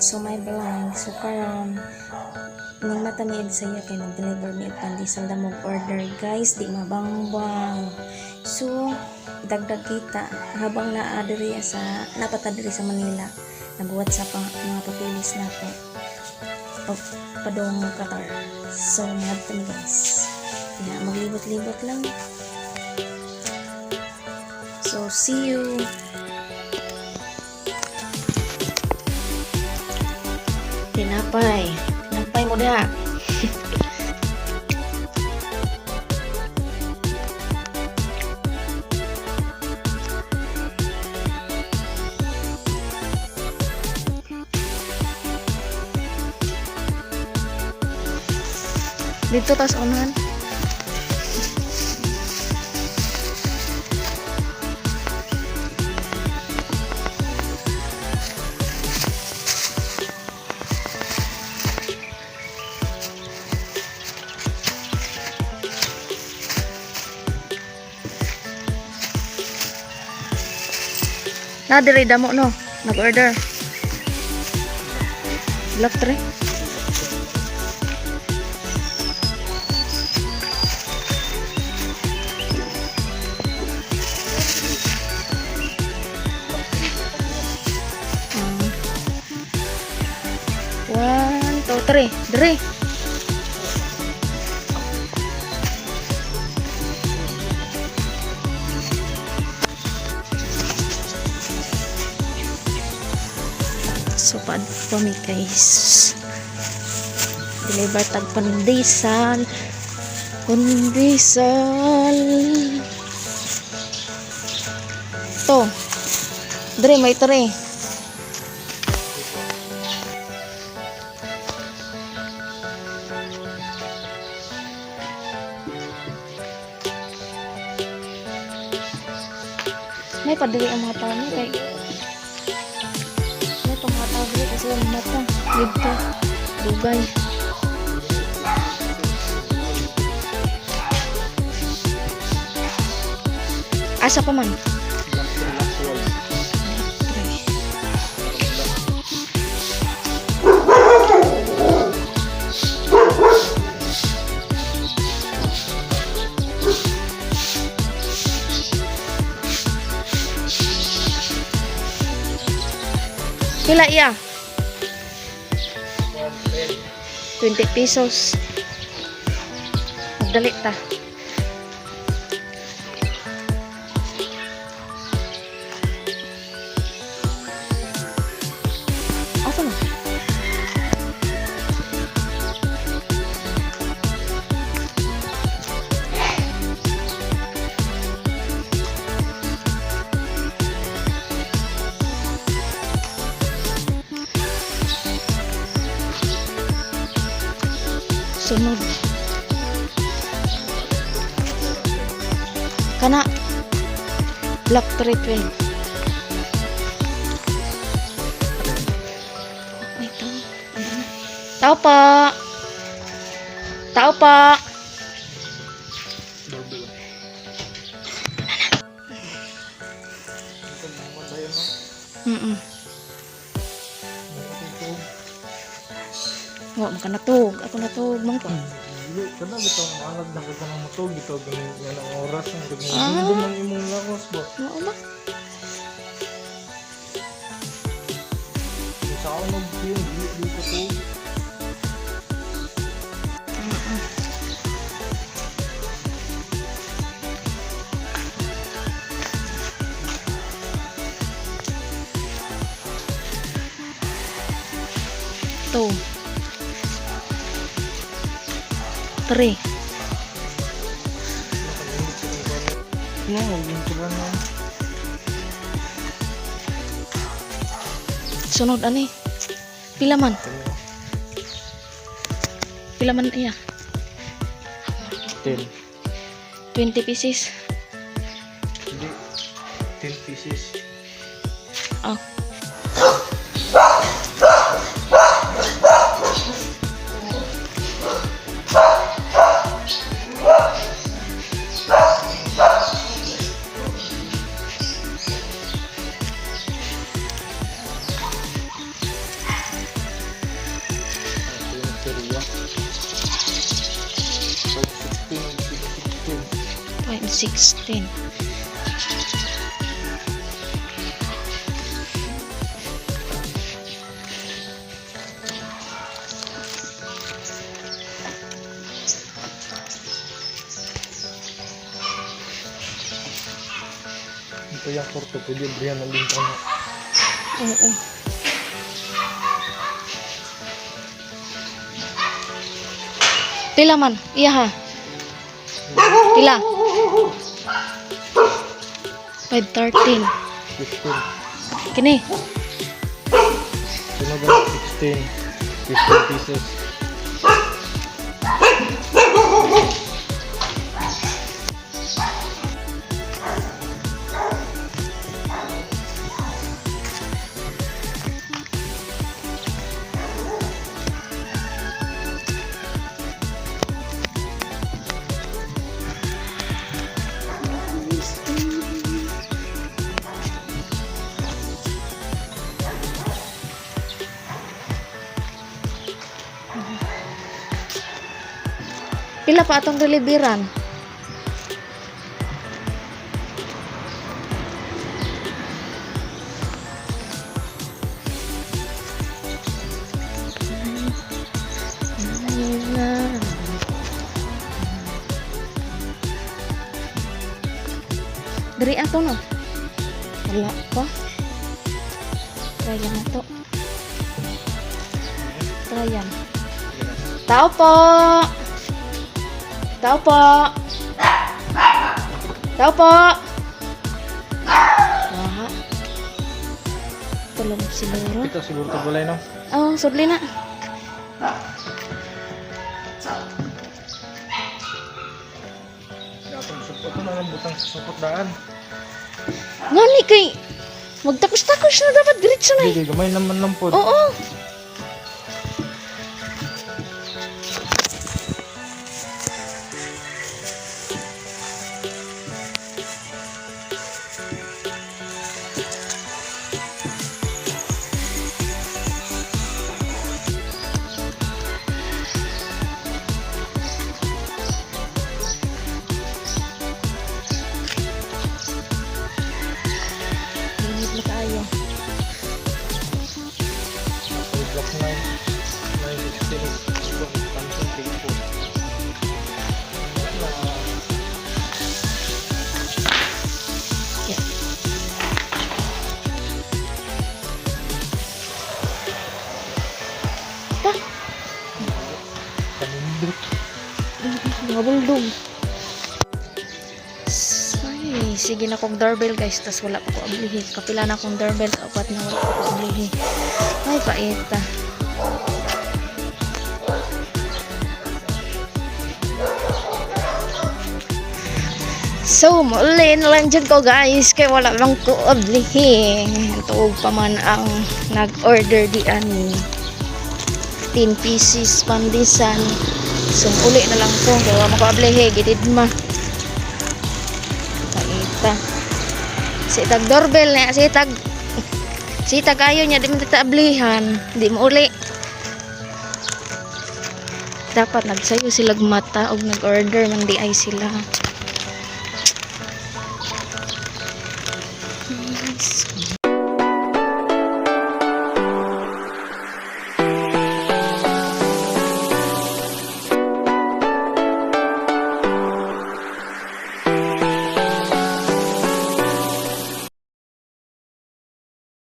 So my vlog. So karon ningmata mi og saya kay mag-deliver mi og pandesal, damo order, guys, di mabangbang. So dagdag kita habang naa diri sa napata diri sa Manila. Nag-WhatsApp ang mga papilis nako padong Qatar. So mga mi, guys. Yeah, maglibot-libot lang. So see you. Tinapay. Tinapay mo da. Dito tas unahan. Na diri damo, no. Nag-order. Block 3. One, two, three. Diri. So, paad pa mi, guys. Deliver tag pandesal. Pandesal. To. Diri, may three. May padali ang mga tao ni kay may pa mga tao diri kasi ang mata dito dugay. Asa pa man? Three. Pila iya? 20 pesos. Magdali ta. Asa na? Sunod. Kana. Block 312. May tao. Ano na? Tao po. Tao po. Doorbell. Wa man ka natug. Ako natug man ko. Dili kada bitaw maanad na ka nang mutug bitaw ganing nga ang oras ang Ah. ah. Man imong lawas ba. Mao ba? Sa ako nag dili dili ko to. Two. Three. No, maging na. Sunod ani. Pila man? Pila man iya? 10. 20 pieces. Hindi. 10 pieces. Oh. 5:16. Ito yung korto, pwede abrihan ng bintana. Oo. Pila man? Iya ha? Pila? 5:13. 15. Kini. Sino ba? 16. 15 pieces. Pila pa atong deliveran? Diri ato no. Wala pa. Try lang ato. Try yan. Tao po! Tao po! Tao po! Wala. Tulog siguro. Ito siguro ito balay, no? Oh, sudli na. Atong supot na lang butang sa supot daan. Ngani kay magtakos-takos na dapat diretso na eh. Hindi, gamay naman lang po. Oo. Init na kaayo. Nasa block 9. 916 is expansion 34. Yeah. Ta, Kanindot. mga buldog. Ay, sige na kong doorbell guys, tas wala pa ko ablihi. Kapila na akong doorbell, apat na wala pa ko ablihi. Ay, paita. So, muli na lang dyan ko guys, kay wala lang ko ablihi. Tuog pa man ang nag-order di ani. 10 pieces pandisan. So, uli na lang ko. Kaya wala mo ko ablihi, gidid ma. Paita. Si tag doorbell niya, si tag ayo niya, di mo tita ablihan. Di mo uli. Dapat nagsayo sila mata og nag-order man di ay sila. Yes.